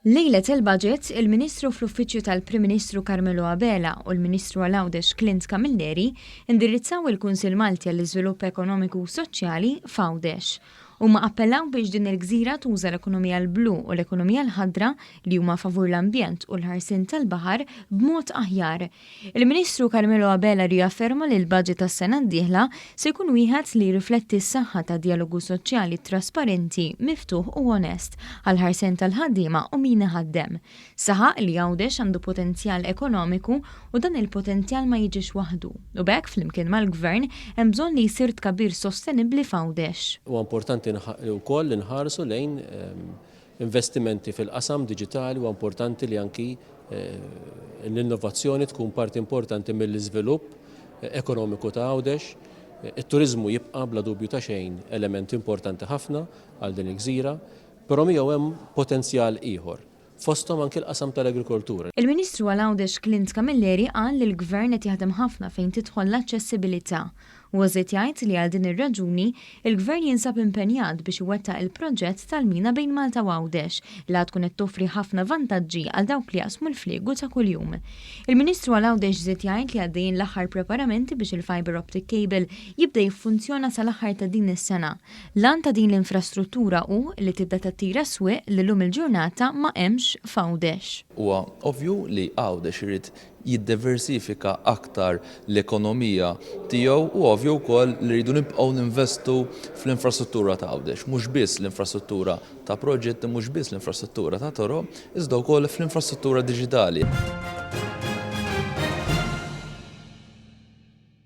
Lejlet il-Budget, il-Ministru fl-Uffiċċju tal-Prim Ministru Carmelo Abela u l-Ministru għal Għawdex Clint Camilleri indirizzaw il-Kunsill Malti għall-Iżvilupp Ekonomiku u Soċjali f'Għawdex. Huma appellaw biex din il-gżira tuża l-ekonomija l-blu u l-ekonomija l-ħadra li huma favur l-ambjent u l-ħarsien tal-baħar b'mod aħjar. Il-Ministru Carmelo Abela rriafferma li l-budget tas-sena d-dieħla se jkun wieħed li jirrifletti s-saħħa ta' djalogu soċjali trasparenti, miftuħ u onest għall-ħarsien tal-ħaddiema u min iħaddem. Saħaq li Għawdex għandu potenzjal ekonomiku u dan il-potenzjal ma jiġix waħdu u b'hekk flimkien mal-Gvern hemm bżonn li jsir tkabbir sostenibbli f'Għawdex. Huwa importanti wkoll li nħarsu lejn investimenti fil-qasam diġitali, huwa importanti li anki l-innovazzjoni tkun parti importanti mill-iżvilupp ekonomiku ta' Għawdex. It-turiżmu jibqa' bla dubju ta' xejn element importanti ħafna għal din il-gżira, però miegħu hemm potenzjal ieħor. Fosthom anki l-qasam tal-agrikoltura. Il-Ministru għal Għawdex Clint Camilleri qal li l-Gvern qed jaħdem ħafna fejn tidħol l-aċċessibilità. Huwa żied jgħid li għal din ir-raġuni, il-Gvern jinsab impenjat biex iwettaq il-proġett tal-mina bejn Malta u Għawdex li għad tkun qed toffri ħafna vantaġġi għal dawk li jaqsmu l-fliegu ta' kuljum. Il-Ministru għal Għawdex żied jgħid li għaddejjin l-aħħar preparamenti biex il-fibre optic cable jibda jiffunzjona sal-aħħar ta' din is-sena. L-għan ta' din l-infrastruttura hu li tibda tattira swieq li llum il-ġurnata ma hemmx f'Għawdex. Huwa ovvju li Għawdex irid jiddiversifika aktar l-ekonomija tiegħu u ovvju wkoll li rridu nibqgħu ninvestu fl-infrastruttura ta' Għawdex. Mhux biss l-infrastruttura ta' proġetti, mhux biss l-infrastruttura ta' toroq, iżda wkoll fl-infrastruttura diġitali.